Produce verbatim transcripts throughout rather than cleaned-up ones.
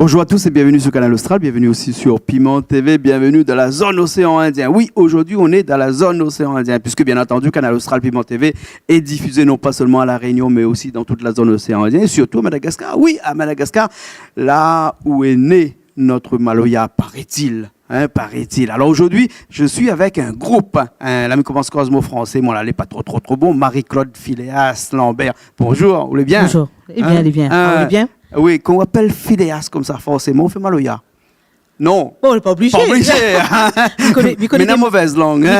Bonjour à tous et bienvenue sur Kanal Austral, bienvenue aussi sur Piment T V, bienvenue dans la zone océan Indien. Oui, aujourd'hui on est dans la zone océan Indien, puisque bien entendu Kanal Austral Piment T V est diffusé non pas seulement à La Réunion, mais aussi dans toute la zone océan Indien, et surtout à Madagascar. Oui, à Madagascar, là où est né notre maloya, paraît-il. Hein, paraît-il. Alors aujourd'hui, je suis avec un groupe, hein, la mi komans koz mo fransé, moin la lé pa tro tro tro bon, Marie-Claude Philéas Lambert. Bonjour, ou lé bien ? Bonjour. Lé bien, lé bien. Ah, ou lé bien ? Oui, kan ou apèl Philéas konmsa, forséman ou fé maloya. Non. Bon, lé pa oblizé. Pa oblizé. Mi koné, mi koné dé,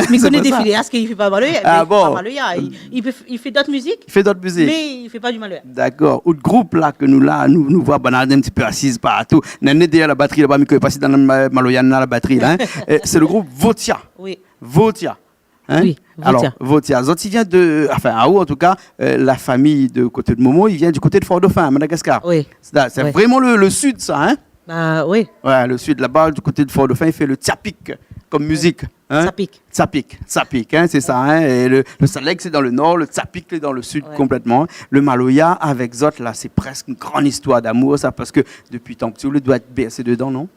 mi koné dé Philéas ki fé pa maloya, mé pa maloya. Ah bon ? Li, li fé, li fé dot mizik. Li fé dot mizik. Mé li fé pa di maloya. Dakor. Out group la ke nou la, nou, nou voi banna in ti pé asiz partou. Néna dèrièr la batri laba, mi koné pa si dan la ma-, maloya néna la batri la, hein. Euh, sé le group Votia. Oui. Votia. Hein ? Oui, Votia. Alors, Votia, zot i vien de, enfin, aou an tou ka, euh, la fami de koté de Momo, i vien du koté de Fort-Dauphin, à Madagascar. Oui. Sé, sé vréman le, le sud sa, hein ? Ba oui. Ouais, le sud, laba, du koté de Fort-Dauphin, i fé le tsapik kom mizik, hein ? Tsapik. Tsapik, tsapik, hein, sé sa, hein ? É le, le salèg, sé dan le nor, le tsapik, lé dan le sud konplètman. Le maloya, avèk zot la, sé prèsk in gran istoir d'amour sa, parske dopi tan pti ou lé doi èt bèrsé dedan, non ?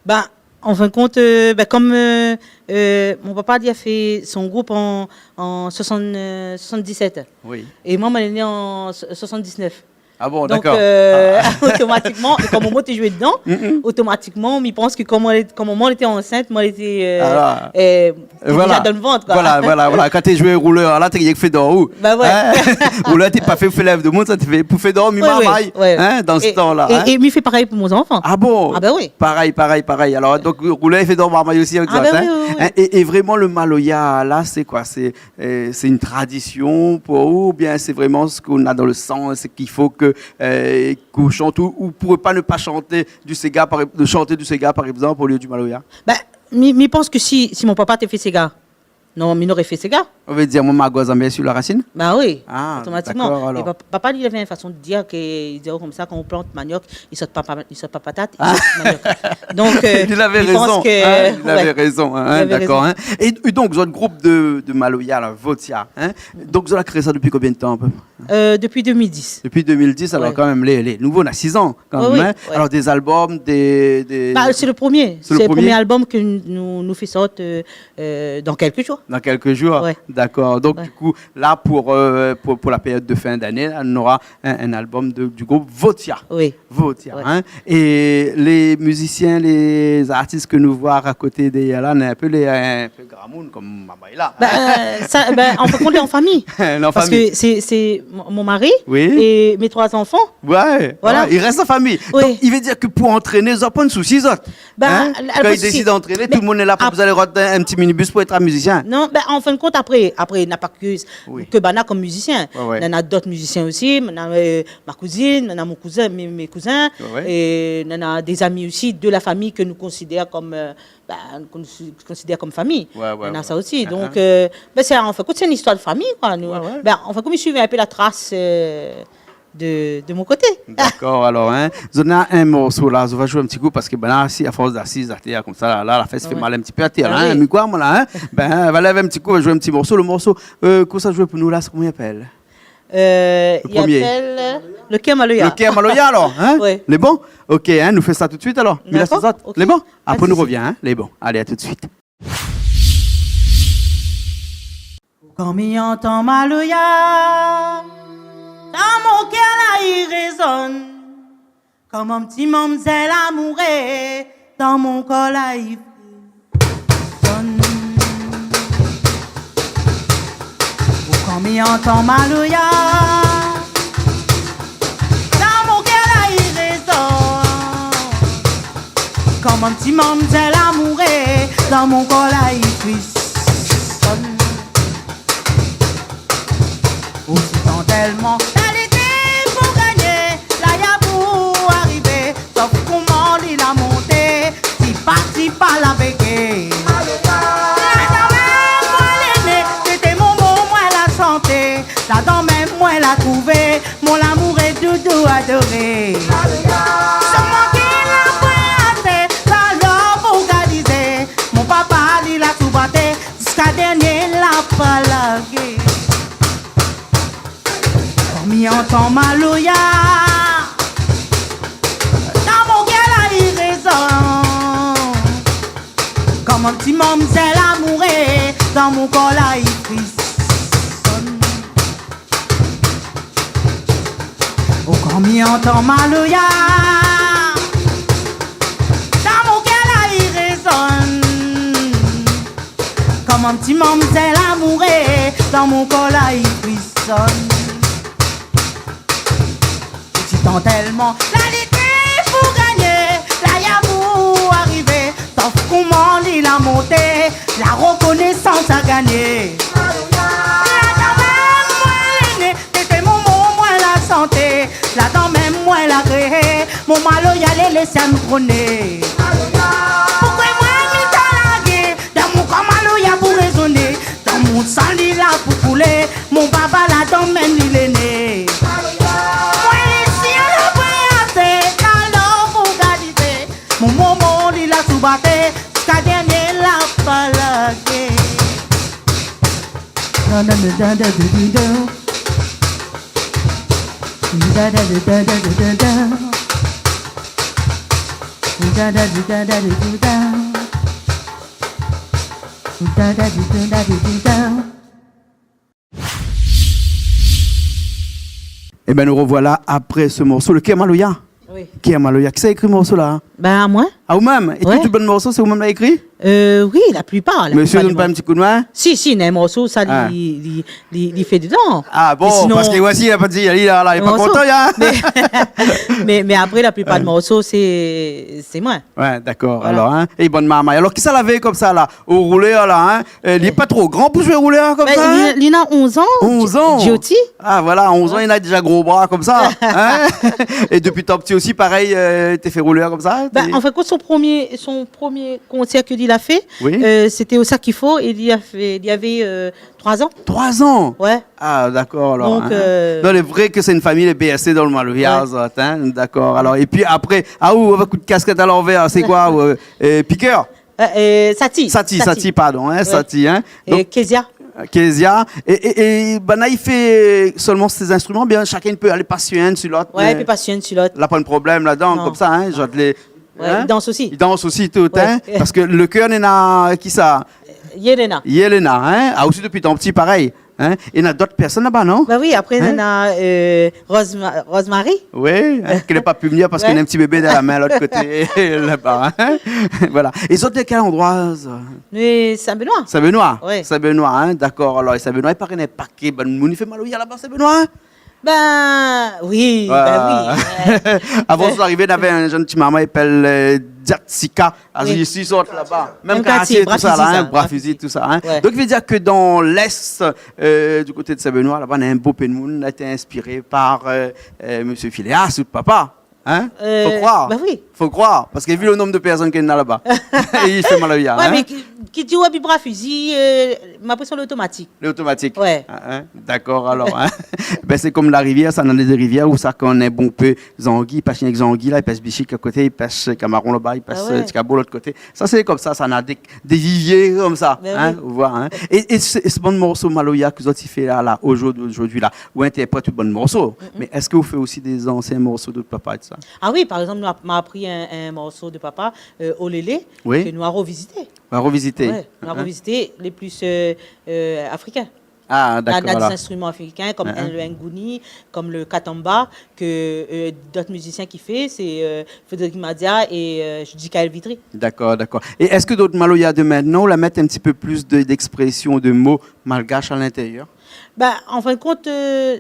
Ba, an fin de kont, euh, ba, kom, euh, euh, mon papa li la fé son group an, an soixante, euh, soixante-dix-sept. Oui. É moin, moin lé né an so-, soixante-dix-neuf. Ah bon, dakor. Donk, euh, otomatikman, é kan momon té zoué dedan, otomatikman, mi pans ke kan moin lé, kan momon lété ansint, moin lété, euh, euh, té déza dan le vant, koi. Voilà, voilà, voilà. Kan té zoué roulèr la, té rienk fé dor ou. Ba ouais. Hein ? Roulèr té pa fé fé lèv demoun, sa té fé pou fé dormi marmay, hein, dan se tan la, hein. É, é mi fé parèy pou mon zanfan. Ah bon ? Ah ba oui. Parèy, parèy, parèy. Alor, donk, roulèr i fé dor marmay osi avèk zot, hein. Ah ba oui, oui, oui. Hein, é, é vréman, le maloya la, sé koi ? Sé euh, sé in tradision pou ou, oubien sé vréman sak ou na dan le san, sak i fo ke, euh, ke ou shant, ou, ou pouré pa ne pa shanté du séga, par, de shanté du séga, par égzanp, olié du maloya ? Ba, mi, mi pans ke si, si mon papa té fé séga, non, mi noré fé séga. Ou vé dir, mon magoz anbèr su la rasine ? Ba oui, otomatikman. Ah, dakor, alor. É pa-, papa li lavé in fason de dir ke, li di konmsa, kan ou plant maniok, li sort pa, pa, li sort pa patat, li sort maniok. Donk, euh, mi pans ke, ouais, li lavé rézon, hein, li lavé rézon. Dakor, hein. É, é donk, zot group de, de maloya la, Votia, hein. Donk, zot la kréé sa dopi konbien de tan, a pé pré ? Euh, dopi deux mille dix. Dopi deux mille dix, alor, ouais, kan mèm, lé, lé nouvo, na six an, kan mèm, hein. Ouais, ouais. Alor, dé album, dé, dé... Ba, sé le promié. Sé le promié album ke nou, nou fé sort, euh, euh, dan kèlk zour. Dan kèlk zour. Ouais. Dakor. Donk, du kou, la, pou, euh, pou, pou la périod de fin d'ané, la, nou nora in, in album de, du group Votia. Oui. Votia, hein. É lé mizisien, lé zartis ke nou voi a koté dèrièr la, néna in pé lé, in pé gramoun kom mamay la, hein. Ba, euh, sa, ba, an fin de kont, an fami. An fami. Parske sé, sé mon, mon mari é mes trois enfants. Ouais, voilà. I rès an fami. Oui. Donk, i vé dir ke pou antréné, zot na poin sousi, zot. Ba, hein ? Kan i désid antréné, tout le moun lé la, pa bezoin alé rod in, in ti minibus pou èt in mizisien. Non, ba, an fin de kont, apré, apré, na pa ke, ke banna kom mizisien. Ouais, ouais. Néna dot mizisien osi, néna, euh, ma kouzine, néna mon kouzin, mes, mes cousins, é néna dé zami osi de la fami ke nou konsidèr kom, euh, ba, nou kons-, konsidèr kom fami. Ouais, ouais, ouais. Néna sa osi. Donk, euh, ba, sé, an fin de kont, sé in istoir de fami, koi. Nou, ba, an fin de kont, mi suiv in pé la tras, euh, de, de mon koté. Dakor, alor, hein. Zot na in morso la, zot va zoué in ti kou, parske, bin, la, si, a fors d'asiz atèr konmsa, la, la, la fès i fé mal in ti pé atèr, hein. Ah oui. Mi kroi, moin, la, hein. Bin, va lèv in ti kou, va zoué in ti morso. Le morso, euh, ke zot sa zoué pou nou la, sé koman i apèl ? Euh, i apèl, euh, le kèr maloya. Le kèr maloya, alor, hein ? Ouais. Lé bon ? Ok, hein, nou fé sa tout de suite, alor. Dakor, ok. Lé bon ? Apré nou rovien, hein ? Lé bon. Alé, a tout de suite. Kan mi antann maloya, dan mon kèr la i rézone. Kom in ti mamzèl amouré, dan mon kor la i frison. Kan mi antann maloya, dan mon kèr la i rézone. Kom in ti mamzèl amouré, dan mon kor la i frison. Osi tan tèlman, la lété pou gagné, la ya pou arivé, sof koman li la monté, ti pa, ti pa la béké. Ladan mèm moin lé né, sété momon moin la shanté, ladan mèm moin la trouvé, mon lamour é doudou adoré. Solman ki la poin asé, la lor pou galizé, mon papa li la tou baté, ziska dèrnié la pa largé. Kan mi antann maloya, dan mon kèr la i Mon ti mamzèl amouré, dan mon kor la i frissonn. O, kan mi antann maloya, dan mon kèr la i résonn. Kan mon ti mamzèl amouré, dan mon kor la i frissonn. Ti tan tèlman la lité pou gagné, la yamour arivé, sof koman li la monté, la rokonésans a gagné. Ladan mèm moin lé né, tété momon moin la santé, ladan mèm moin la kréé, mon maloya lé lésèm proné. Poukwé moin mi ta largé, dan mon kor maloya pou rézoné, dan mon san li la pou koulé, mon baba ladan mèm li lé né. Moin lé sir la voyazé, dan lor pou galité, mon momon li la soubaté, ziska dèrnié la pa largé. Ében, nou rovoila apré se morso, le Kèr Maloya. Oui. Kèr Maloya. Kisa la ékri morso la ? Bin, amoin. A, ou mèm ? É tout bann morso, sé ou mèm la ékri ? Euh, oui, la plipar, la plipar dé morso. Mésyé i donn pa in ti koudmin ? Si, si, néna in morso, sa, li, li, li, li fé dedan. A bon, parske moin osi, li la pa di, li la, li lé pa kontan, in. Mé, mé, mé apré, la plipar dé morso, sé, sé moin. Oué, dakor, alor, in. É bann marmay. Alor, kisa lavé konmsa la, o roulèr la, in ? Euh, li lé pa tro gran pou zoué roulèr konmsa, in ? Bin, li, li na onz an. Onz an ? Jyoti. A, voilà, onz an, li na déza gro bra konmsa, in ? É dopi tan pti osi, parèy, euh, té fé roulèr konmsa ? Bin, an fin d'kont, son promié, son promié konsèr ke li la fé, euh, sété o Sakifo, é li la fé, li lavé, euh, troi zan. Troi zan ? Oué. A, dakor, alor, in. Donk, euh, non, lé vré ke sé in famiy lé bèrsé dan le maloya, zot, in, dakor. Alor, épi apré, a, ou, avèk out kaskèt a lanvèr, sé koi, ou, euh, pikèr ? Euh, euh, Sati. Sati, Sati, pardon, in, Sati, in. É Kézia. Donk, Kézia. É, é, é, banna i fé solman sé zinstriman, oubien shakinn i pé alé pas su inn, su lot, mé i pé pas su inn, su lot. La pa in problèm ladan, konmsa, in, zot lé, in ? Oué, i dans osi. I dans osi tout, in ? Parske le kèr néna kisa ? Yelena. Yelena, in ? A, osi dopi tan pti, parèy. In ? É na dot pèrsone laba, non ? Ba oui, apré, néna, euh, Rosema-, Rosemary. Oui, in, ki lé pa pi vni parske néna in ti bébé dan la min lot koté, laba, in ? Voilà. É zot lé kèl androi, sa ? Mé Sin-Benoi. Sin-Benoi ? Oui. Sin-Benoi, in, dakor. Alor, Sin-Benoi, i paré néna in paké bann moun i fé maloya laba, Sin-Benoi, in ? Bin oui, bin oui. Avan zot arivé, navé in jenn ti marmay i apèl, euh, Diatsika. A, isi, sort laba. Mèm kartié, kartié, tout sa la, in, Bra Fizi, tout sa, in. Oué. Donk, i vé dir ke dan l'Est, euh, du koté de Sin-Benoi, laba, néna in bonpé d'moun la été inspiré par, euh, euh, mésyé Philéas, out papa. In ? Fo kroir. Ba oui. Fo kroir. Parske vi le nonb de pèrsone ki néna laba. É i fé maloya, in ? Oué, mé ki, ki di ou abit Bra Fizi, euh, ma présion lé otomatik. Lé otomatik. Oué. A, in, dakor, alor, in. Bin, sé konm la rivièr, sa, néna dé rivièr ousa kan néna bonpé zangi, i pès rienk zangi la, i pès bishik a koté, i pès kamaron laba, i pès, euh, ti kabo lot koté. Sa, sé konmsa, sa néna dé, dé vivié konmsa, in, ou voi, in. É, é sé, sé bann morso maloya ke zot i fé la, la, ojourd-, ojourdui la, ou intèrprèt tout bann morso, mé èske ou fé osi dé zansien morso de out papa é tout sa ? A oui, par égzanp, nou la, ma apri in, in morso de papa, euh, Olélé, ke nou la rovizité. Ou la rovizité. Oué, nou la rovizité, lé plis, euh, euh, afrikin. A, dakor, voilà. Na, na dé zinstriman afrikin, konm le ngouni, konm le katamba, ke, euh, dot mizisien ki fé, sé, euh, Frédéric Madia é, euh, Judika Elvitri. Dakor, dakor. É èske dot maloya de mintnan, ou la mèt in ti pé plis de, d'èksprésyon, de mo malgash a l'intérièr ? Bin, an fin d'kont, euh,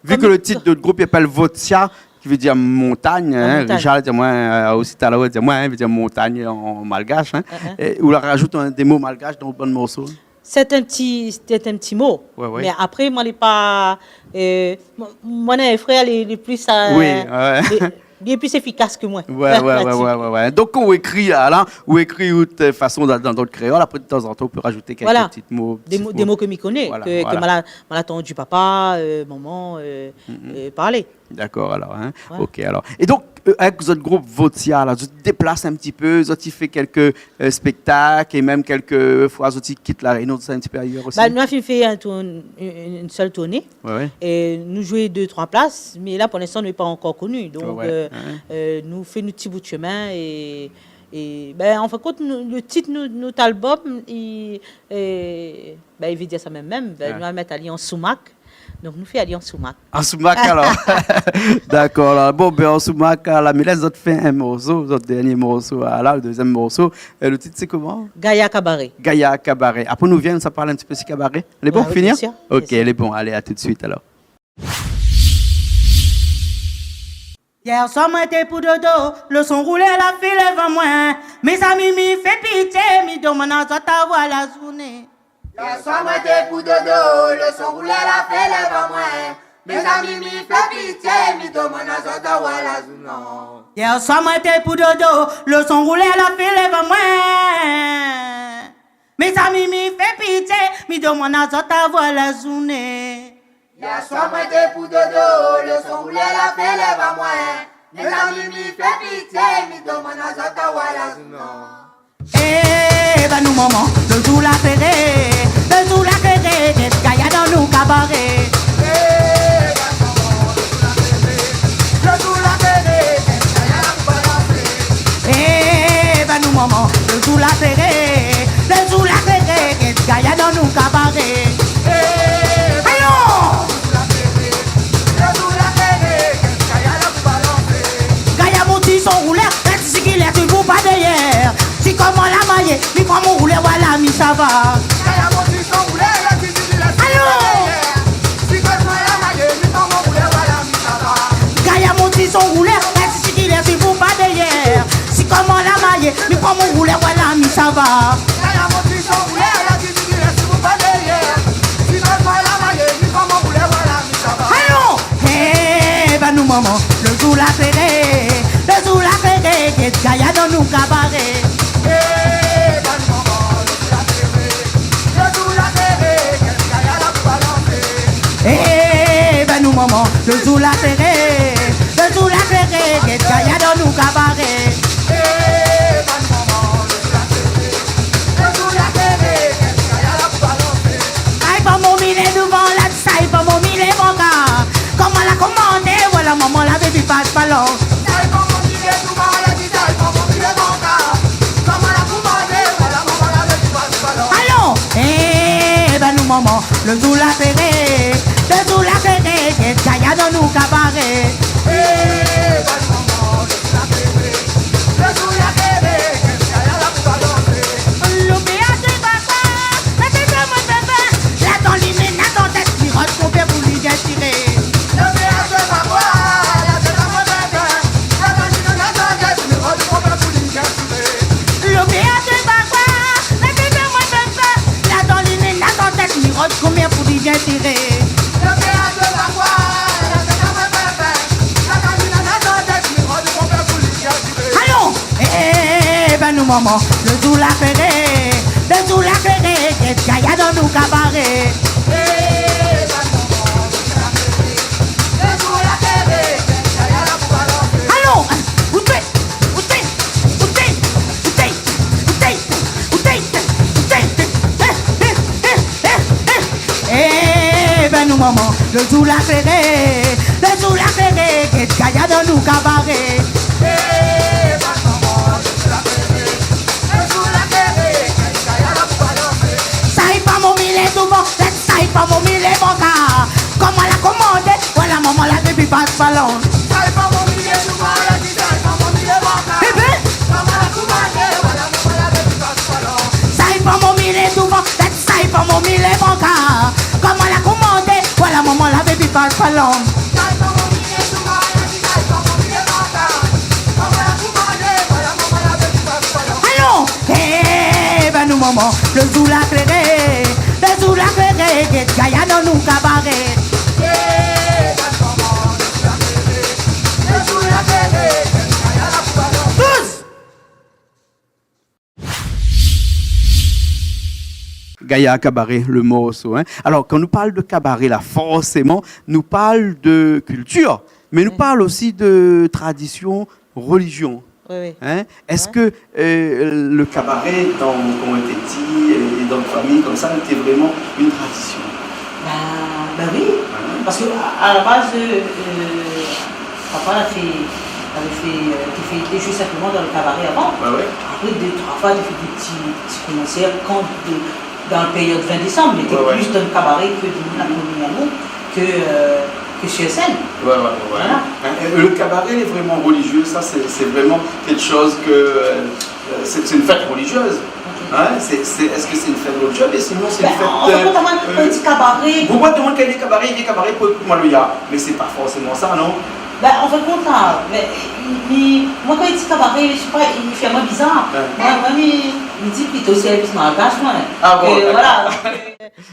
Vu ke le tit de out group i apèl Votia, ki vé dir montagn, in, Richard la di amoin, euh, osi talèr, la di amoin, in, vé dir montagn an malgash, in. É ou la rajout in, dé mo malgash dan out bann morso. Sé in ti, sé in ti mo. Oué, oué. Mé apré, moin lé pa, euh, moin, moin néna in frèr, li, li lé plis, euh, li, li lé plis éfikas ke moin. Oué, oué, oué. Donk, kan ou ékri, Alain, ou ékri out fason dan, dan, dan le kréol, apré, de tanzantan, ou pé rajout kèk ti mo, dé mo, dé mo ke mi koné, ke, ke ma la, ma la antann papa, euh, momon, euh, euh, parlé. Dakor, alor, in. Oué. OK, alor. É donk, euh, avèk zot group Votia, la, zot i déplas in ti pé, zot i fé kèk, euh, spéktak, é mèm kèk foi, zot i kit La Rényon, zot i sava in ti pé ayèr osi ? Ba, nou la fine fé in tourn-, in, in sèl tourné. Oué, oué. É nou zoué dé, troi plas, mé la, pou linstan, nou lé pa ankor koni. Donk, euh, euh, nou fé nout ti bout shomin é É, bin, an fin d'kont, nou, le tit nou, nout albom, i, é, bin, i vé dir sa mèm, mèm. Bin, nou la mèt ali an soumak. Donk, nou fé ali an soumak. An soumak, alor. Dakor, alor. Bon, bin, an soumak, la, mé la, zot fé in morso, zot dernié morso, la, le dézièm morso. É le tit, sé koman ? Gaya Kabaré. Gaya Kabaré. Apré, nou vien, sa parl in ti pé si kabaré. Lé bon, fini ? Ah oui, bien sûr, bien sûr. Ok, lé bon. Alé, à tout de suite, alor. Yèr soir moin té pou dodo, le son roulèr la fé lèv amoin. Mézami, mi fé pitié, mi domann azot avoir la zourné. Yèr soir moin té pou dodo, le son roulèr la fé lèv amoin. Mézami, mi fé pitié, mi domann azot avoir la zourné. Yèr soir moin té pou dodo, le son roulèr la fé lèv amoin. Mézami, mi fé pitié, mi domann azot avoir la zourné. Yèr soir moin té pou dodo, le son roulèr la fé lèv amoin. Mézami, mi fé pitié, mi domann azot avoir la zourné. É, bin, nou momon, le zour la féré, le zour la féré, gèt gayar dan nout kabaré. É, bin, nou momon, le zour la féré, le zour la féré, gèt gayar dan nout kabaré. Alon ! Gayar, mon ti son roulèr, rès sikilèr, ti pou pa dèyèr. Si koman la mayé, mi pran mon roulèr, voilà, mi sava. Alon ! Gayar, mon ti son roulèr, rès sikilèr, ti pou pa dèyèr. Si koman la mayé, mi pran mon roulèr, voilà, mi sava. Alon ! É, bin, nou momon, le zour la féré, le zour la féré, gèt gayar dan nout kabaré. É, bin, nou momon, le zour la féré, le zour la féré, gèt gayar dan nout kabaré. Ay, pa mon milé douvan la, Sa i pa mon milé banka. Koman la komandé, voilà, momon la bébi pas pa lon. Alon ! É bin, nou momon, le zour la féré, le zour la féré, gèt gayar dan nout kabaré. Lo pé a dé baba, la tèt a moin bébé. La dan li mèt la dan tèt, mi rod konpèr pou li vien tiré. Lo pé a dé baba, la tèt a moin bébé. La dan li mèt la dan tèt, mi rod konpèr pou li vien tiré. Alon ! É bin, nou momon, le zour la féré, le zour la féré, gèt gayar dan nout kabaré. Alon ! Oté, oté, oté, oté. É bin, nou momon, le zour la féré, le zour la féré, gèt gayar dan nout kabaré. Sa i pa mon milé douvan, sa i pa mon milé banka. Koman la komandé, voilà, momon la bébi pas pa lon. Ébin, sa i pa mon milé douvan, sa i pa mon milé banka. Koman la komandé, voilà, momon la bébi pas pa lon. Alon ! Ébin, nou momon, le zour la féré, le zour la féré, gèt gayar dan nout kabaré. Tous ! Gayar Kabaré, le morso, hein. Alor, kan nou parl de kabaré, la, forséman, nou parl de kiltir, mé nou parl osi de tradision, relijion. Oui, oui. Hein ? Èske, euh, le kabaré, dan, kan ou té pti, é dan out famiy, konmsa, lété vréman in tradision ? Ba, ba oui. Parske a, a la baz, euh, papa la fé Lavé fé, euh, té fé, té zoué sinploman dan le kabaré avan. Ouais, ouais. Apré, dé, troi foi, té fé dé ti, ti konsèr kan, dé, dan la périod vin désanm, mé té plis dan le kabaré ke dé moun la koni anou ke, euh, ke sir sèn. Ouais, ouais, ouais, ouais. Voilà. Hein, é le kabaré lé vréman relizié, sa, sé, sé vréman kékshoz ke, euh, euh, sé, sé in fèt relizièz. Ok. Hein, sé, sé, èske sé in fèt relizièz ? Mé sinon, sé in fèt, an fin de kont, euh, moin, kan i di kabaré, pou moin, tout le moun i di kabaré, i di kabaré pou, pou maloya. Mé sé pa forséman sa, non ? Ben, an fin de kont, la, mé, mé, moin, kan i di kabaré, mi sé pa, i fé amoin bizar. Ouais. Moin, moin, mi, mi di plito sèrvis malgash, moin. Ah bon, dakor. Voilà.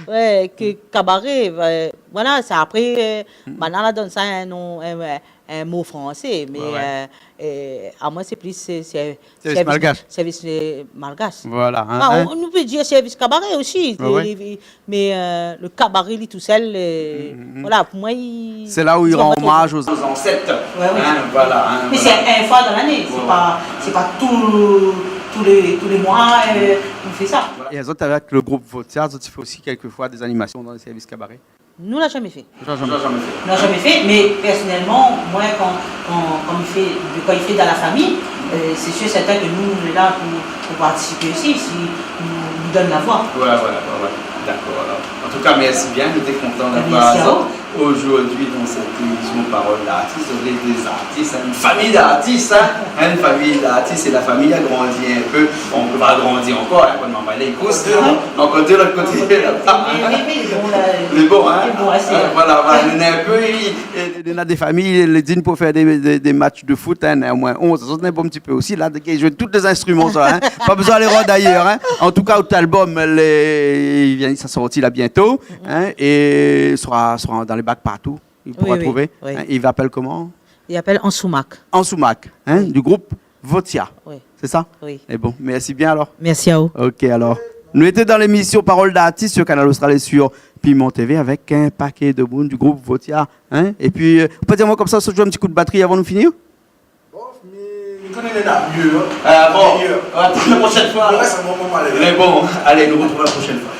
Ouais, ke kabaré, ben, voilà, sé apré, euh, banna la donn sa in non, in, in mo fransé, mé, ouais, ouais, euh, euh, amoin, sé plis, sé, sé sèrvis malgash. Sèrvis, euh, malgash. Voilà, hein, ah, hein. Nou pé dir sèrvis kabaré osi, ouais, ouais, mé, euh, le kabaré, li tousèl, euh, voilà, pou moin, i, sé la ou i rann omaz o zansèt. Ouais, ouais. Hein, voilà, hein, voilà. Mé sé in foi dan lané, sé pa, sé pa tou, tou lé, tou lé moi, euh, nou fé sa. Voilà. É zot, avèk le group Votia, zot i fé osi kèlkefoi dé zanimasion dan le sèrvis kabaré ? Nou la zamé fé. Nou la zamé fé. Nou la zamé fé, mé pèrsonèlman, moin, kan, kan, kan i fé, kan i fé dan la fami, euh, sé sir é sèrtin ke nou, nou lé la pou, pou partisipé osi, si nou, nou donn la voi. Ouais, ouais, ouais, ouais. Dakor, alor. An tou ka, mèrsi bien. Nou té kontan d'avoir zot zordi dan sèt émision Parole d'artiste. Zot lé dé zartis, hein, in fami d'artis, hein. Hein, in fami d'artis, é la fami la grandi in pé. Bon, nou va grandi ankor, hein, kan momon lé kous, hein. Ankor de lot koté, la. Mé, mé, mé bon, la, lé bon, hein. Lé bon, asé, hein. Voilà, voilà, nou néna in pé, é, é, néna dé fami, lé din pou fé dé, dé, dé match de foot, hein, néna omoin onz, sa néna in bon ti pé osi, la, i zoué tout lé zinstriman, sa, hein. Pa bezoin alé rod ayèr, hein. An tou ka, out album, lé, i vien, sa sorti la bientôt, hein, é sera, sera dan lé bak partou. I poura trouvé, oui, oui, hein. I apèl koman ? I apèl Ansoumak. Ansoumak, hein, oui, du group Votia. Oui. Sé sa ? Oui. É bon, mèrsi bien alor. Mèrsi aou. Ok, alor. Nou lété dan lémision Parole d'artiste sur Kanal Austral é sur Piment TV avèk in paké de moun du group Votia, hein. É pi, euh, ou pé dir amoin konmsa, zot i zoué in ti kou de batri avan nou fini ? Bon, mé, mé kan nou lé la, mié, hein. Euh, bon, méyèr. Ouais, pou la proshèn foi, alor. Ouais, sé bon, bon, alé. Mé bon, alé, nou artrouv la proshèn foi.